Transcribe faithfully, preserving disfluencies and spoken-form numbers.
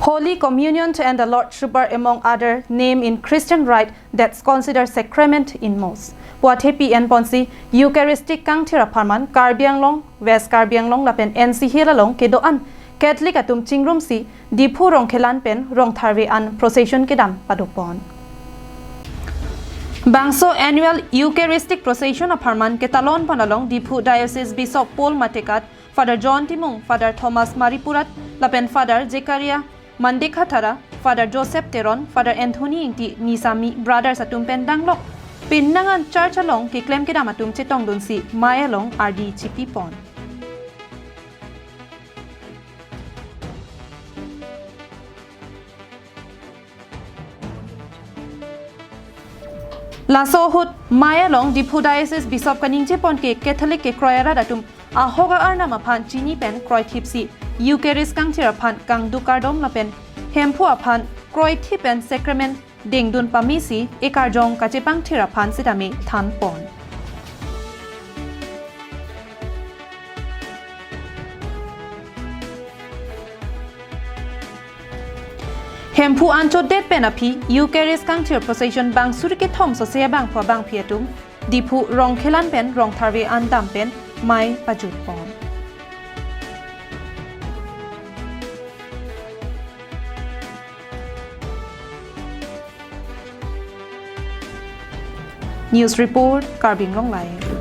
Holy Communion and the Lord's Supper, among other, name in Christian rite that's considered sacrament in most. Puathepi enponsi Eucharistic kangthir apharman Karbi Anglong, West Karbi Anglong lapen N C Hills along kedo-an Catholic atum chingrumsi Diphu Rongkhelan pen Rongtharve an procession kedam padopon. Bangso annual Eucharistic procession apharman ketalon pon along Diphu Diocese Bishop Paul Matekat, Father John Timung, Father Thomas Maripurat, lapen Father Zechariah Mandekhathara, Father Joseph Teron, Father Anthony Ingti, Nisami Brothers atum pen danglok penang an church along keklem kedam atum chetongdunsi mei along ardi chipipon. Laso ahut mei along Diphu Diocese Bishop kaningjepon ke Catholic kekroi arat atum ahok a-arnam aphan chini pen kroithipsi Eucharist kangthir aphan kangduk kardom lapen Hemphu aphan kroithip pen sacrament dengdun pamesi ekarjong kachepangthir aphan sitame thanpon. Hemphu anchodet pen aphi Eucharist kangthir procession bang suri kethom sose abangphu abangphi atum Diphu Rongkhelan pen Rongtharve an dam pen mei pajutpon. News report, Karbi Anglong Live.